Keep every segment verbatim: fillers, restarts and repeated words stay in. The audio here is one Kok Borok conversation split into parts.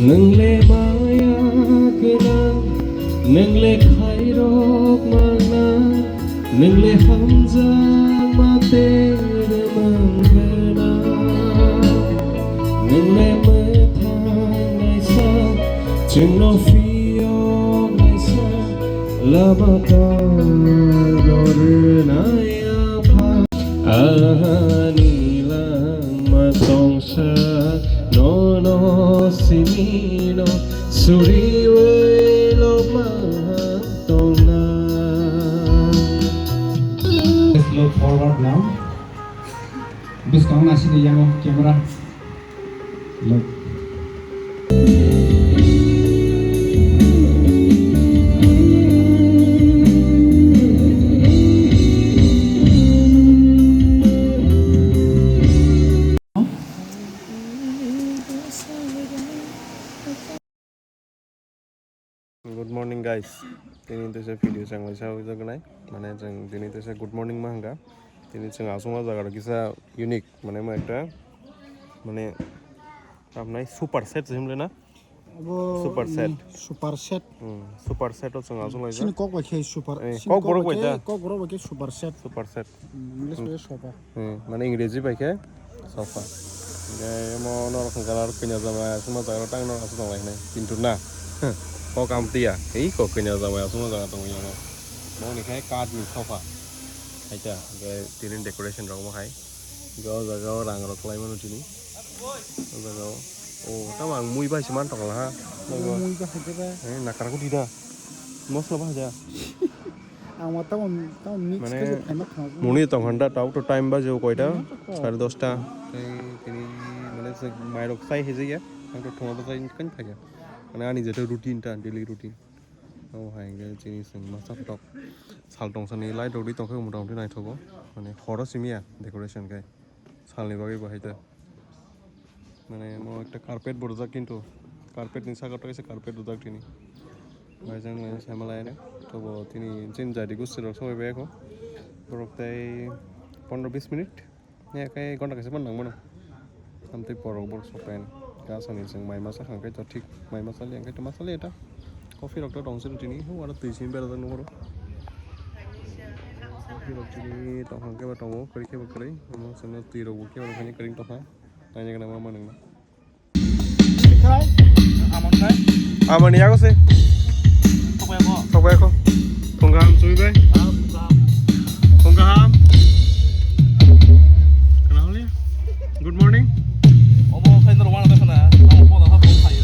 Nwng le maya gwnang, nwng le khairok mangnang, nwng le hamjakma tei rwmwng gwnang. Nwng le mwthang naisa, chwngno phiyok naisa, lama tangno rwnai apha. Ani langma tongsa nono simino suriwi lokma tongna. Let's look forward now. Bwskang nasini yango camera. Look. Good morning, guys. Tini teisa video chang lai sa ujak nai. Mane chang tini teisa good morning ma hanga. Tini chang asuma jaga kisa unique. Mane ma ekta, mane, tamnai super set se himle na? Abo super set. Super set. Hmm, super set o chwng aswk laijak. Chini kok bai khe super. Eh, chini kok borok bai khe, kok borok bai khe super set. Super set. Hmm, English bai khe sofa. Hmm, mane Ingreji bai khe sofa. Hingke omo norok hwnka aro kanya jama aswk ma jaga tang norok aswk tong lai hinai. Kintu na. Kok amtwi ya. Ei kok kanya jama aswk ma jaga tong ya. Bo ni khe kath ni sofa. Haita, hingke tini decoration rok bo hai. Hingke o jaga o rang rok kwlai mano tini. O jaga o. O, tamo ang mui bai se man tong la ha. Mui bai hai khe ba. Eh, nakar ko di da. Mosla ba ja. Ang ma tamo, tamo mix khe se phaima khna. Muni tong handa tau to time ba je koita? Sare dosta. Tei tini mane se mai rok sai he je ya. Ang to thoma ba sai kan phai ya. Mane ani je routine ta, daily routine. O hai hingke chini chwng masa tok. Sal tong sani light rok ri tong khe mota moti naithogo. Mane horo simi ya decoration khe. Salni bagwi bo hai ta. Mane mo ekta carpet bo rwjak kintu carpet ni saka tok kaisa carpet rwjak tini. Bai jang lai sama lai ne. Tobo tini chini jadi gusti rok sobai bai kho. Borok tei pondro bis minute. Ya, khe gonta kaisa phano nangmano. Amtwi borok, borok sok pai. Ga sani chwng mai masa kha khe to thik mai masa le, khe to masa le eta. Coffee rok to tong sini tini, hu aro twi simi berajak nukho. Coffee rok tini tong kha khe ba tongo, kwrwi khe ba kwrwi. Omo chwngno twi rok bo khe ba kwrwi tong kha. Naina gana ma ma nangma. Amoni yago se. Sokbai ko. Phung kaham chumi bai. Phung kaham. Kana holi? Good morning.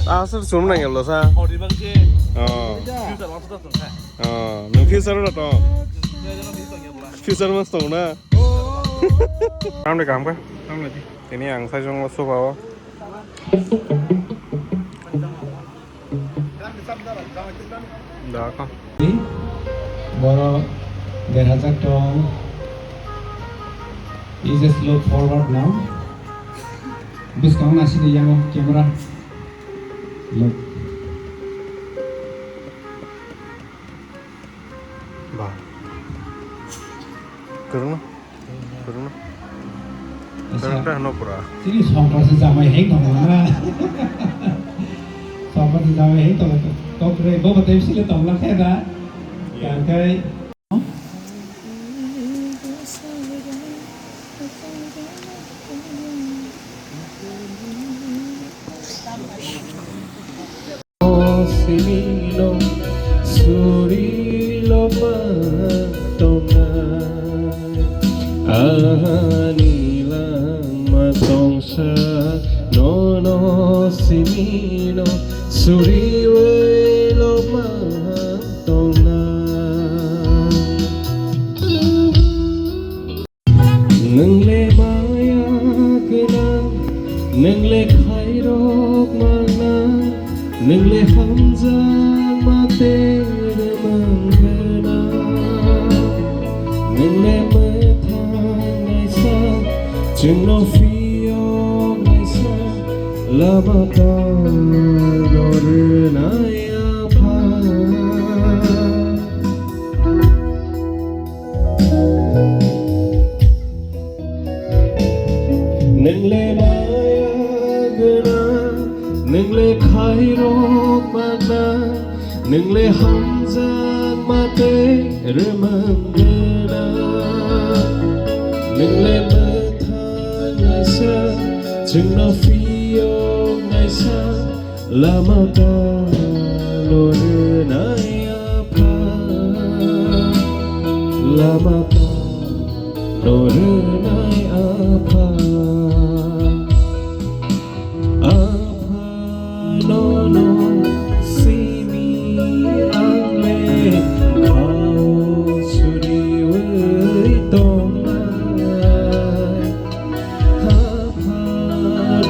Aswk chum nang yalo sa. Oh. Oh, nung future ro to. Future mas tong na. Kam de kam ka. Kam de. Tini ang sai jong lo suba o. Da ka. Boro derhajak tong. You just look forward now. Bwskang nasini yango camera. Look. Ba. Kwrwngno. Kwrwngno. Kwrwng ta hwno pura. Chini songkar se jamai heng tong na. Songkar se jamai heng tong. Kokre bo batai sile tong la khe da. Yang kai. Simino suri loma tongnai. Ani langma tongsa nono simino suriwi loma tongnai. Nwng le maya gwnang, nwng le khairok mangnang, nwng le hamjakma tei rwmwng gwnang. Nwng le mwthang naisa, chwngno phiyok naisa, lama tangno rwnai apha. Nwng le maya gwnang, nwng Le khairok magna, nwng le hamjakma tei rwmwng gwnang. Nwng le mwthang naisa, chwngno phiyok naisa, lama tano rwnai Apha, lama tano rwnai Apha. Apha nono simi ang le khao suriwi tongnai. Apha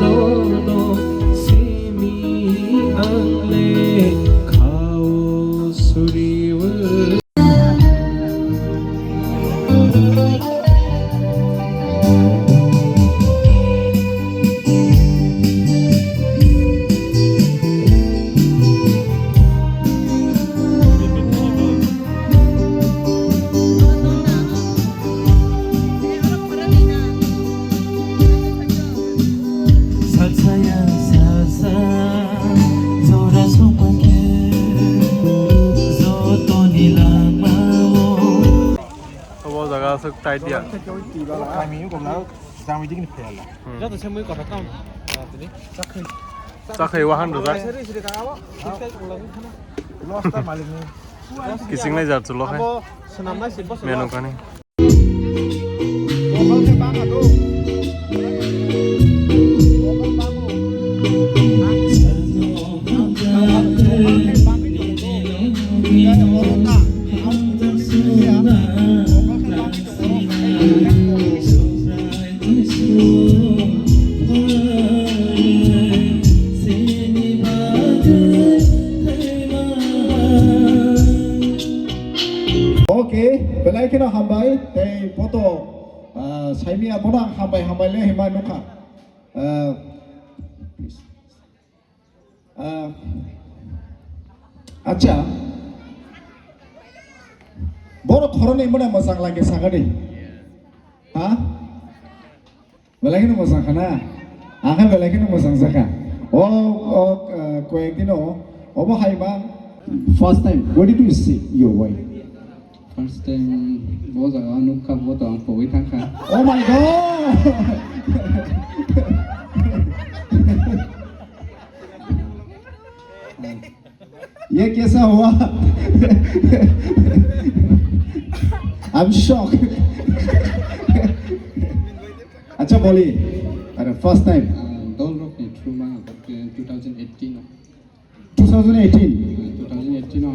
nono simi ang le khao suriwi. Saksaya saksa jora sokpakhe jotoni langmao. Obo jaga aswk tight ya. Kami ni gomna jami dikni phela. Hmm. Joto se mui kotha kam. Chakhai wahan rwjak. Losta malik ni. Kiching nai jar chulo khai. Abo swnamnai se boso. Menu kani. Okay, belai kheno hambai, tei poto, ah, saimia bono ang hambai hambai le hima nukha. Ah, ah, acha, borok khoroknwi mwnwi mwchang lagi sakadi, ha? Belai kheno mwchang kha na? Ang khe belai kheno mwchang jakha. O, o, eh, koyek dino, obo hai ma. First time, what did you see your wife? First time, bo jaga o nukha, bo to ang pogwi thangkha. Oh my God! ये कैसा हुआ? I'm shocked. Acha boli, are first time. Ah, dol rok ni through ma, but, uh, two thousand eighteen o. Two thousand eighteen. Ah, two thousand eighteen o.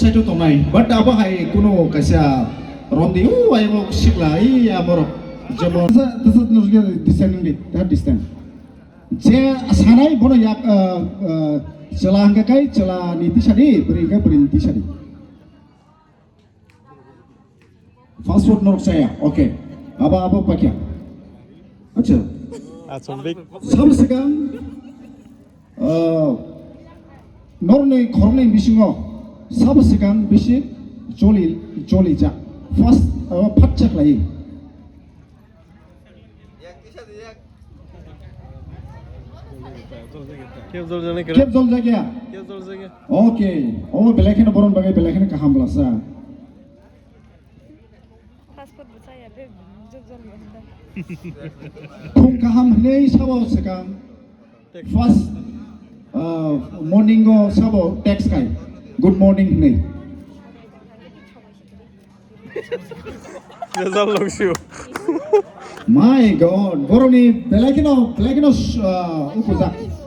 Side o tongnai, but abo hai kuno kaisa romdi, o ayang o sikla, i amorok jemon. Tasa, tasa nukya distance nungdi, that distance. Je sanai bono yak, uh, uh, chwla hwnkha kai chwla ni tisadi, bwrwi hwnkha bwrwi ni tisadi. Fast food norok chaya, okay. Abo, abo pakya. Acha. Aswk big. Sabo swkang, uh, norni khoroknwi bisingo sabo swkang bisi joli, joli jak. First, uh, phat chaklai. Kep jol jani kere. Kep jol jagya. Kep jol jagya. Okay. Omo belai kheno boron bagai belai kheno kaham blasa. Fast food bo chaya be, jol jol bo hinda. Khum kaham hwnwi sabo swkang. First, uh, morning o sabo text khai. Good morning hwnwi. Result longsio. My God, boroni belai kheno, belai kheno, uh, upujak.